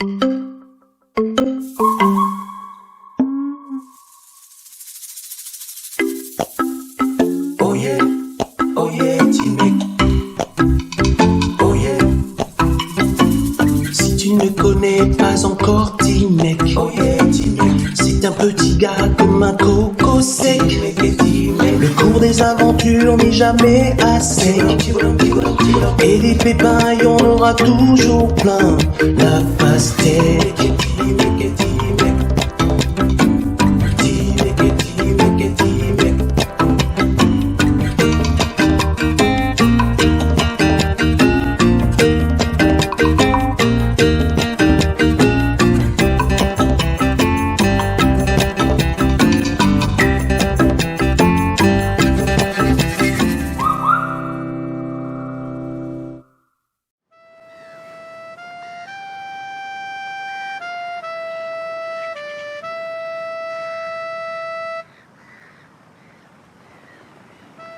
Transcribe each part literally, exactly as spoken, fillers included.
Oye, oye, ti mec. Oye. Si tu ne connais pas encore Ti mec, oye, Ti mec, c'est un petit gars comme un coco sec. Le cours des aventures n'est jamais à sec. Et des pépins, il y en aura toujours plein. La pastèque.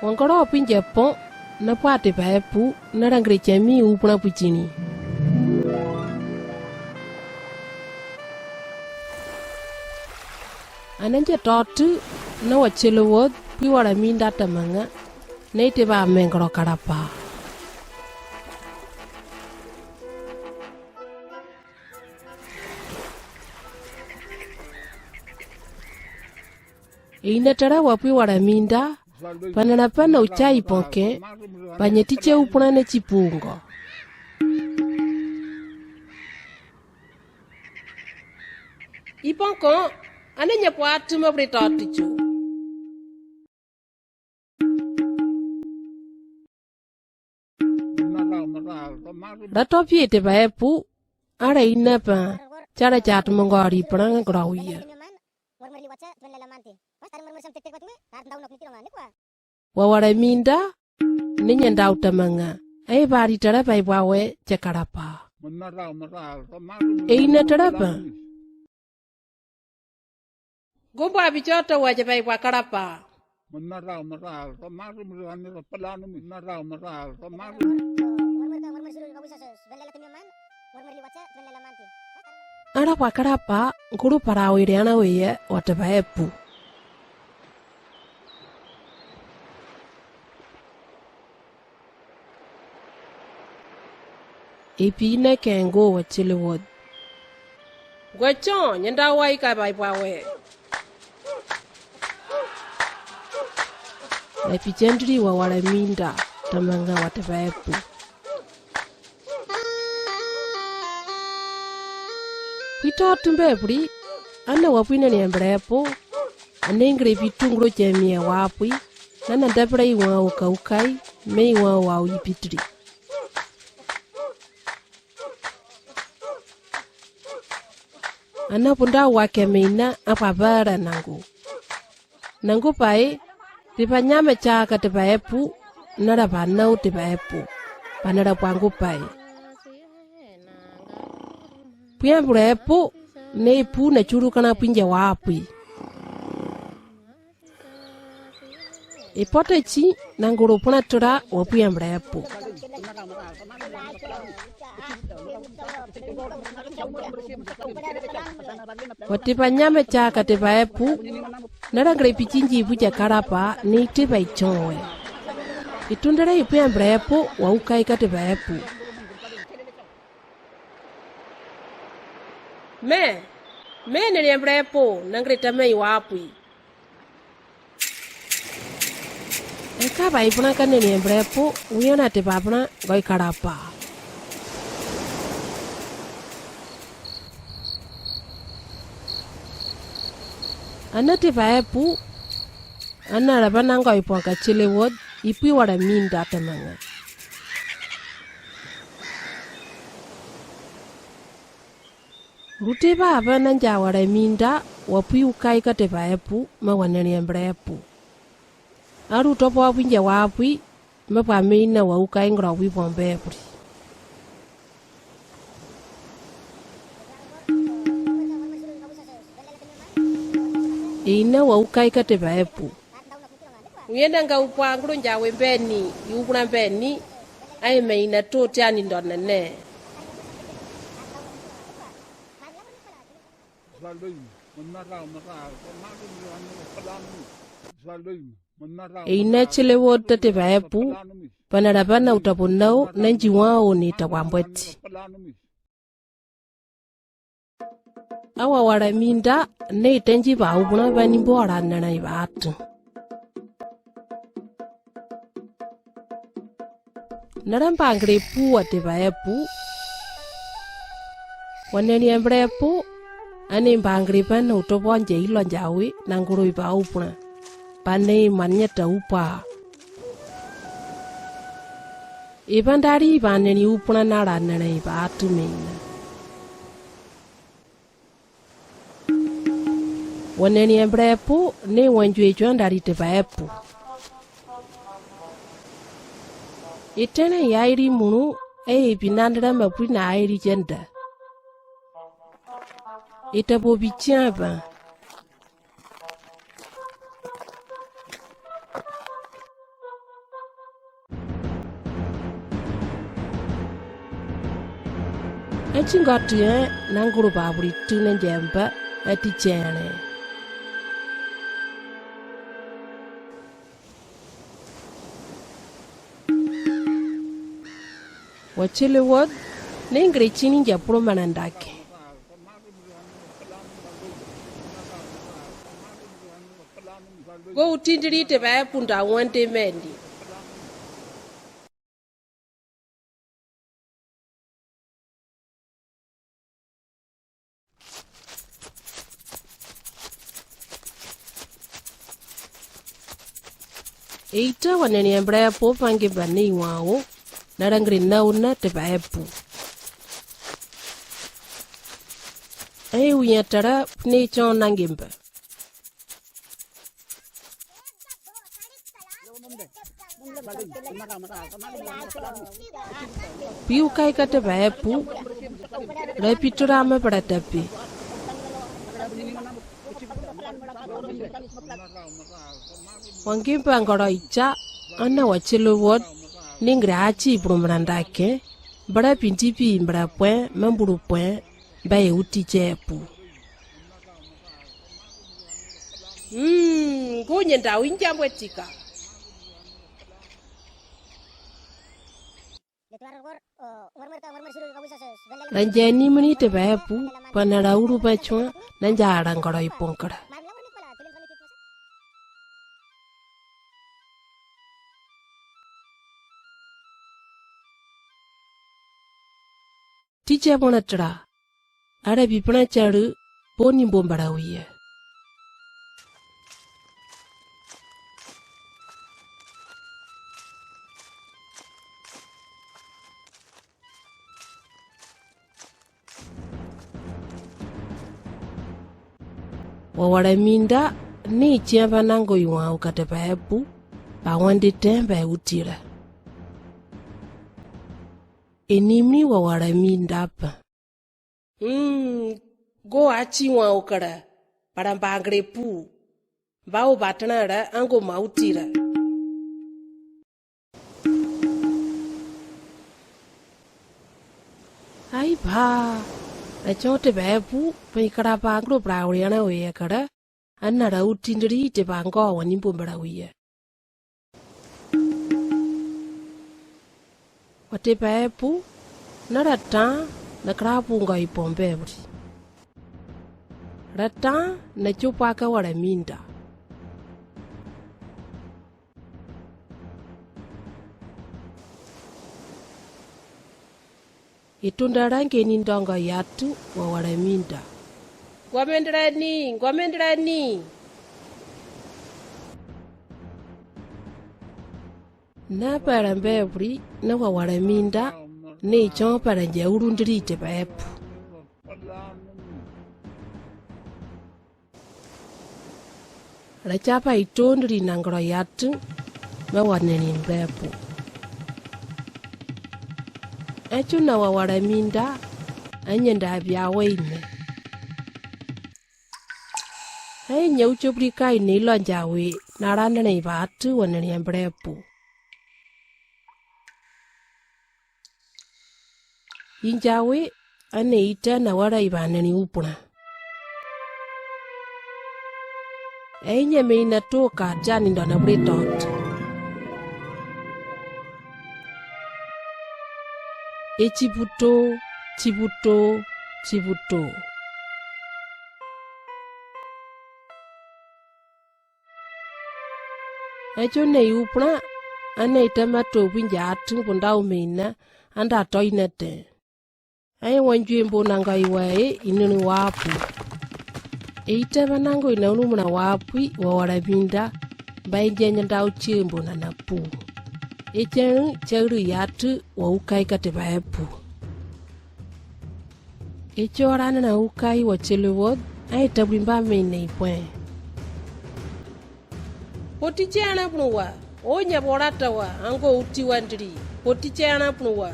Wangolo wa pwinje pon, na pwa Tipaepu, na rangre chemi upuna pwichini. Anenje totu, na wa chele wod, pwi wara minda tamanga, nei te ba mengro karapa. Eina tara wa pwi wara minda, panara pana uchai ponke, panyetiche upuna ne chipungo. Iponko, anenye pwa tuma pwri totichu. Rato pie Tipaepu, ara ina pa, chara chat mongori prang grauya. Wa wara minda, ninye ndau tamanga, ai bari tara pai bwawe che karapa. Eina tara pa. Gumbo abichota wa che pai bwa karapa. Ara bwa karapa, nkuru para wiri ana weye wa Tipaepu. Ipine kengo wa chele wod. Gwecho, nyenda wai ka bai bwawe. Ipichendri wa wara minda, tamanga wa Tipaepu. Pwito tumbe pwri, ana wa pwina ni embrepo, ana ingre pitu ngro chemie wa pwi, nana dapra iwa o kaukai, me iwa o ipitri. Ana punda wa kemeina, apa bara nangu. Nangu pai, ripanyame chaka Tipaepu, nara panau Tipaepu, panara pwangu pai. Pwi embrepo, nei pu na churu kana pwinje wa pwi. Ipotechi, nanguru puna tura wa pwi embrepo. Wa Tipanyame chaka Tipaepu, nara ngre pichinji ipu che karapa, ni Tipa ichonwe. Itundere ipwi embrepo, wa ukai ka Tipaepu. Me, me neri embrepo, nangre tamei wa pwi. Eka bai puna ka neri embrepo, uyo na Tipa puna, goi karapa. Ana Tipaepu, ana raba nangoi pwa ka chile wod, ipwi wara minda tamanga. Rute ba aba nanja wara minda, wa pwi ukai ka Tipaepu, ma wa neri embrepo. Aru topo apwi nje wa apwi, ma pwa meina wa ukai ngro wi pwa mbepuri. Eina wa ukai ka Tipaepu. Uyenda nga upwa ngro nja we mbeni, i upuna mbeni, ai meina to tiani ndonene. Eina Chilewod te Tepaepu, pa nara pa na utaponau na njiwao ni tawambweti. A Wawaraminda nei tanji pa uburan pa ni mboran nana i patu. Nara mbangre pu wa Tepaepu. Waneni embre pu, ani mbangre pa na utopon je ilo njawi na nguroi pa uburan. Pa nei manye ta upa. Ipa ndari ipa neni uburan nara nene ipa atu meina. Waneni embre pu, ne wanjue jua ndari Tepaepu. Itene yairi munu, e ipinandra mapui na airi jenda. Ita bobi chiapa. Echingotu e nanguru baburi tune njemba eti chene. Wachele wod, nengre chini njapuro manandake. Go utindiri Tepaepu nda wande mendi. Eita waneni embre pu pange bani wao, narangri nauna Tepaepu. Ei uya tara pne chon nangimba. Piu kai ka Tepaepu, ra pitura ma para tapi. Wangi pangoro icha, ana wachele wod, ningre achi puru marandake, bara pinti pi bara pwe, mamburu pwe, ba e uti chepu. Mm, gunye nda winja mbwetika. Ranjeni muni Tepaepu, panara uru pachwa, nanja arangoro ipongkara. Tiche pona tra. Ara bipana charu boni bombara uye. Wawaraminda ni chiava nango iwa uka Tepaepu, pa wande temba e utira. Enimni Wawaraminda pa. Mm, go achi wa ukara, para mbangre pu. Ba u batana ra ango mautira. Ai ba, ra chote Tepaepu, pa ikara bangro brauriana uye kara, anara utindri te bango wani bombara uye. Wa Tepaepu, na rata, na karapu ngai pombe buri. Rata, na chupaka Waraminda. Itunda rangi ni ndongo yatu Wawaraminda. Ngwamendrani, ngwamendrani. Na para mbebri na Wawaraminda, ni chon para nje urundri Tepaepu. Rachapa itondri nangro yatu, ma waneni mbepu. Achu na Wawaraminda, anyenda bia waine. Ai nyaucho brikai ni lonjawi, na randa na ibatu waneni mbepu. Injawi, ane ita na wara ibaneni upuna. Einye me ina toka jani ndona bure tot. E chibuto, chibuto, chibuto. Echo nei upuna, anei tama to binja ating pundau me ina, anda toinete. Ai wanjue mbo nangoi wae inuni wapwi. Eitaba nangoi naunu muna wapwi wa wara binda, bai njenye ndau chembo nanapu. Echan charu yatu wa ukai kate baepu. Echo rana na ukai wa chelewod, ai tabwimba me nei pwe. Poti chana pnuwa, o nya borata wa, ango uti wandri, poti chana pnuwa.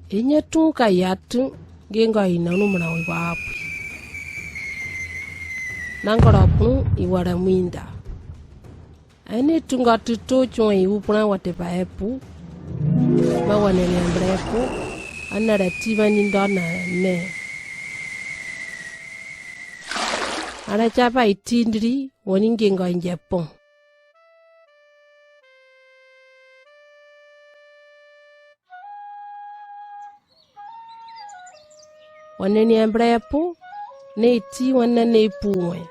Enya tunka yatu, ngenga ina numuna wapwi. Nangora pnu iwara mwinda. Ane tunga tuto chon i upuna wate paepu. Ma wane ni ambrepu. Ana ra tiva ni ndona ne. Ana chapa itindri wani ngenga injepo. Wane ni ambrepu, ne iti wane ne ipuwe.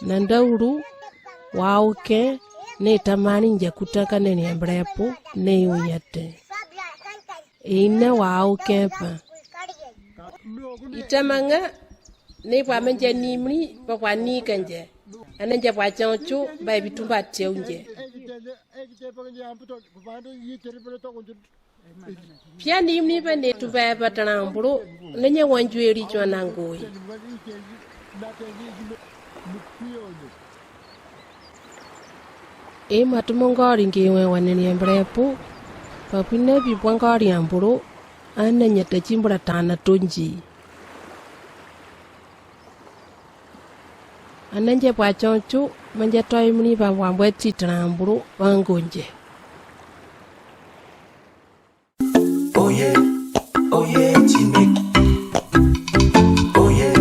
Nandauru, wauke, ne tamani njakutaka ne ni ambrepu, ne iuyate. Ina wauke pa. Itamanga, ne pwa manja nimri, pa pwa nikanje. Ananja pwa chancho, ba ibitumba cheunje. Pia nimri ba ne tumba ba tanamburo, nanya wanjueri chwa nangoi. E matu mongori nge we wane ni ambrepu, papina bi pwangori amburo, ananya tachimbura tana tonji. Ananja pwa choncho, manja toi muni ba wambwe titana amburo, wangonje. Oye, oye, Timek. Oye.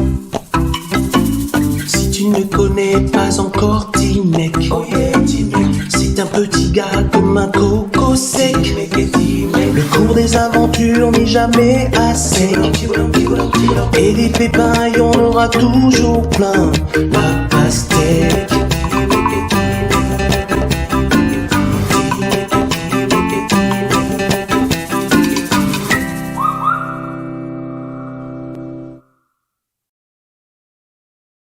Si tu ne connais pas encore Timek, oye, Timek. C'est un petit gars comme un coco sec. Le cours des aventures n'est jamais assez. Et des pépins, il y en aura toujours plein. La pastèque.